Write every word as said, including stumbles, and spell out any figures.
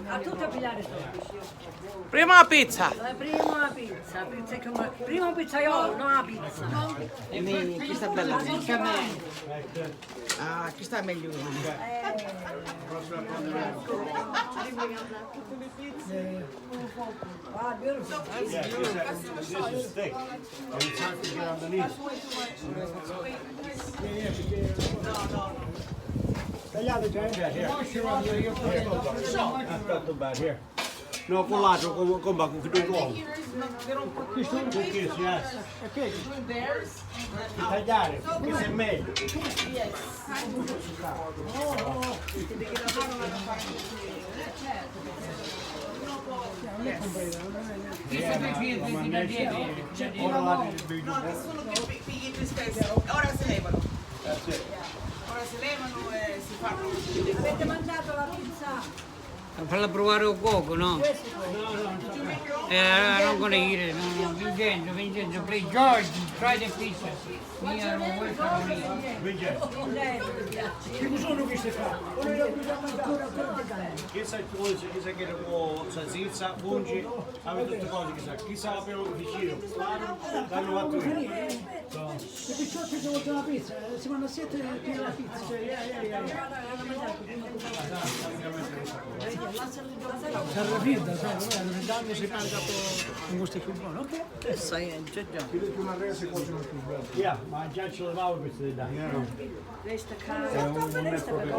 A tutti a pigliare soldi. Prima la pizza. Eh, prima la pizza, pizza che, prima un pizzaiolo, no la pizza. Mi, questa è bella. Ah, questa è meglio. Eh. Ah, beautiful. Yeah, this is, this is thick. And it's hard to get underneath. Tagliate già, eh? Yeah, here. Here. Not too bad, here. No, con l'altro, con, con, con, con l'uomo. Con questo, yes. Ok. Tagliare, questo è meglio. Questo è per No, nessuno che pi- pigli più spesso. Ora si levano. Ora si levano e si fanno. Avete mangiato la pizza? Falla provare un poco, no? Eh, allora non con ire, no, no. Vincenzo, Vincenzo, please, George, try the pizza. Io non voglio fare niente. Chi sono queste qua? Chissà, chissà che può salsizza, pungi, avete tutte cose, chissà, chissà la prima che vicino. L'hanno fatto io. I picciotti ci vogliono la pizza, eh, si fanno a sette e pigliano la pizza. Cioè, eh, eh, eh, eh. Sarà fredda, sai, com'è? Ogni tanto si mangia un po' con questo più buono, ok? Sai, eh, già, già. Yeah, ma già ci levavo questo di là. Resta caldo. È un, non è proprio